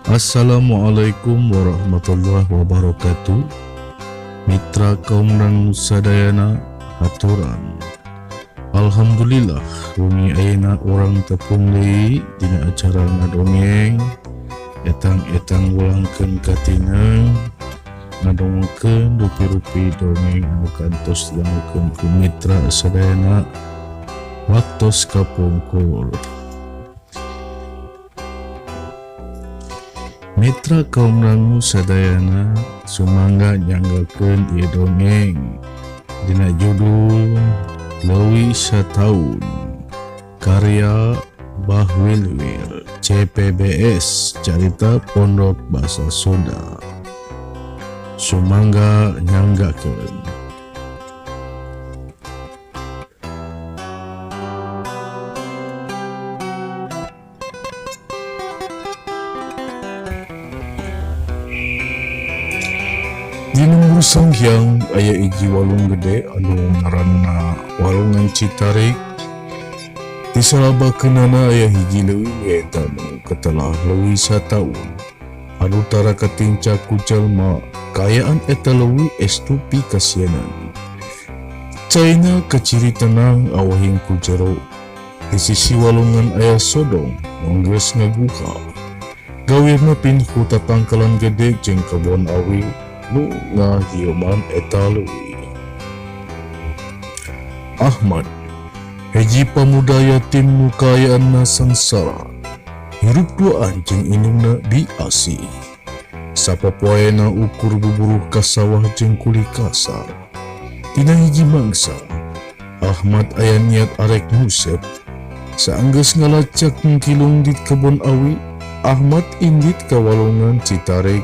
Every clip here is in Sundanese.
Assalamualaikum warahmatullahi wabarakatuh. Mitra kaum dan sadayana aturan. Alhamdulillah wengi ayeuna urang tepung deui dina acara ngadongeng etang-etang wulangkeun katineng ngadongekeun rupi-rupi dongeng anu kantos didangukeun ku mitra sadayana waktos kapungkur. Mitra kaum dangu sadayana sumangga nyanggakeun ieu dongeng dina judul Leuwi Sataun karya Bah Wilwir CPBS Carita Pondok Basa Sunda. Sumangga nyanggakeun. Di lembur Sanghyang aya hiji walung gede anu ngaranna Walungan Citarik. Di salabakeunana aya hiji leuwi nyaeta nu katelah Leuwi Sataun anu tara katincak ku jalma. Kaayaan eta leuwi estu pikasienan. Caina kaciri tenang awahing ku jero. Di sisi walungan aya sodong nu geus ngaguha. Gawirna pinhu tatangkalan gede jeung kebon awi nu ngahieuman eta leuwi. Ahmad hiji pamuda yatim nu kaayaanna sangsara. Hirup duaan jeung indungna diasih. Sapopoena ukur buburuh ka sawah jeung kuli kasar. Dina hiji mangsa, Ahmad aya niat arek nguseup. Saenggeus ngalacak ngkilung di kebon awi, Ahmad indit ka walungan Citarik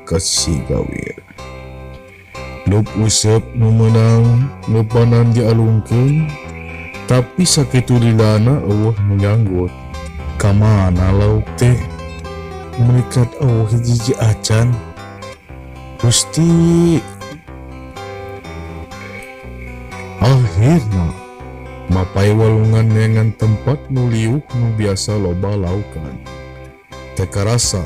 ka si gawir. Lup useup nu meunang ngeupanan dialungkeun, tapi sakitu lilana eueuh nu nyanggut. Ka mana lauk teh? Melikat eueuh hiji-hiji acan. Gusti. Akhirna mapay walungan neangan tempat nu liuh nu biasa loba laukan. Teu karasa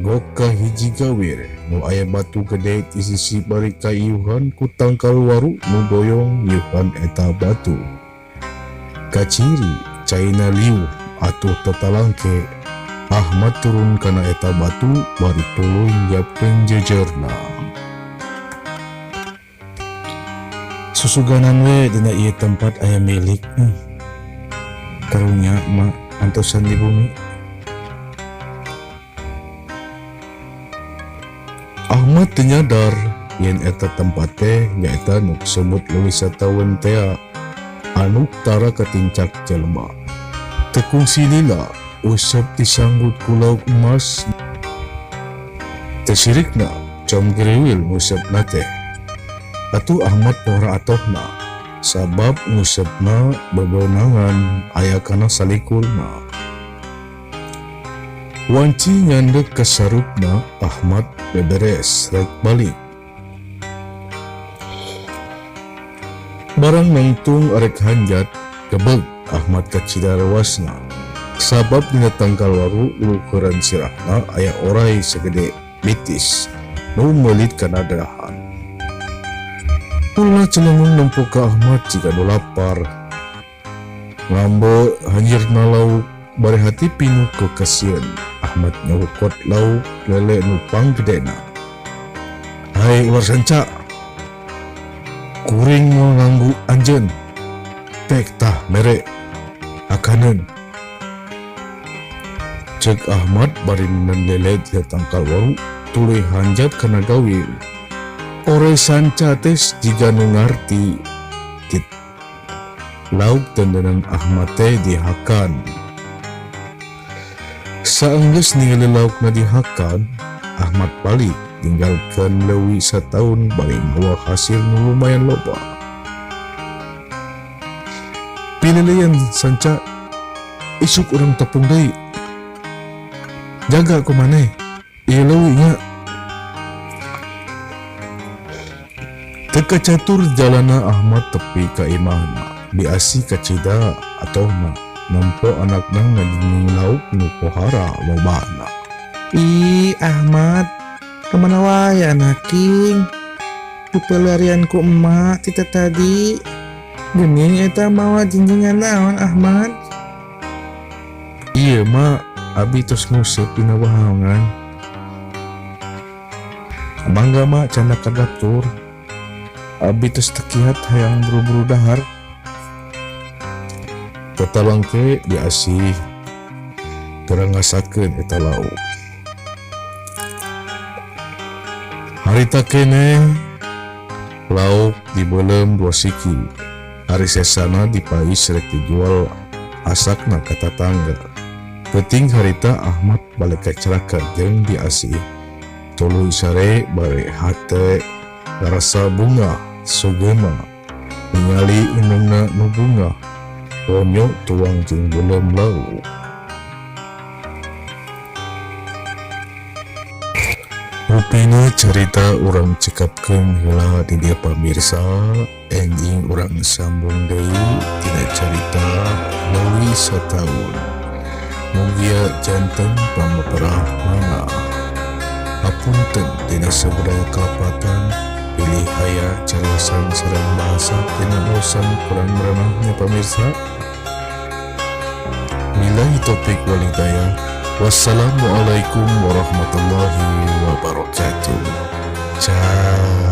gok ka hiji gawir nu aya batu gede di sisi bari kaiuhan ku tangkal waru nu doyong nyiuhan eta batu. Kaciri caina liuh atuh tetalangke Ahmad turun kana eta batu bari tuluy nyiapkeun jejerna. Susuganan we dina ieu tempat aya milik. Karunya mah antosan di bumi. Ahmad teu nyadar yen eta tempat teh nyaeta nu kasebut Leuwi Sataun tea anu tara katincak jelema. Teu kungsi lila useup disanggut ku lauk emas teu sirikna com geriwil nguseupna teh. Atuh Ahmad pohara atohna sabab nguseupna bebeunangan aya kana salikurna. Wanci nyandek ka sarupna Ahmad beberes rek balik. Barang nangtung arek hanjat gebeg Ahmad kacida rewasna. Sabab dina tangkal waru luluheuran sirahna aya oray sagede bitis nu meulit kana dahan. Pulna celengung nempo ka Ahmad jiga nu lapar. Ngambe hanjirna lauk bari hati pinuh kekasieun. Ahmad nyokot lauk lele nu panggedena. Hai ular sanca, kuring moal nganggu anjeun. Pek tah mere akaneun. Cek Ahmad bari nenen lele dina tangkal waru tuluy hanjat kana gawir. Ore sanca teh jiga nu ngarti. Lauk tendenan Ahmad teh dihakan. Saenggeus ningali laukna dihakan, Ahmad balik ninggalkeun Leuwi Sataun bari mawa hasil nu lumayan loba. Pililian sanca isuk urang tepung deui. Jaga ku maneh ieu leuwi nya. Teu kacatur jalana Ahmad tepi ka imahna, diasi kacida atohna nempo anakna ngajinjing lauk nu pohara lobana. Ih, Ahmad, kemana wae anaking? Dipelarian ku emak ti tadi. Geuning eta mawa jinjingan naon, Ahmad? Iya, Mak, abi tos nguseup dina wahangan. Mangga, Mak, candak ka dapur. Abi tos teu kiat hayang buru-buru dahar. Eta bangke diasih teu ngasakeun eta lauk. Harita keneh lauk dibeuleum 2 siki. Ari sesana dipais rek dijual asakna ka tatangga. Peuting harita Ahmad balik kacerakan jeung diasih. Tuluy sare bare hate ngarasa bungah sugema ningali indungna nu bungah ronyo tuang jeung beuleum lauk. Rupina carita urang cekapkeun heula di dieu pamirsa, enjing urang sambung deui tina carita leuwih sataun. Mugia janten pamaperah mana. Hapunten dina sabudaya kalepatan, pilih aya cariosan sareng bahasa tina bosan kurang merenahnya pamirsa. Billahi taufik wal hidayah. Wassalamualaikum warahmatullahi wabarakatuh. Ciao.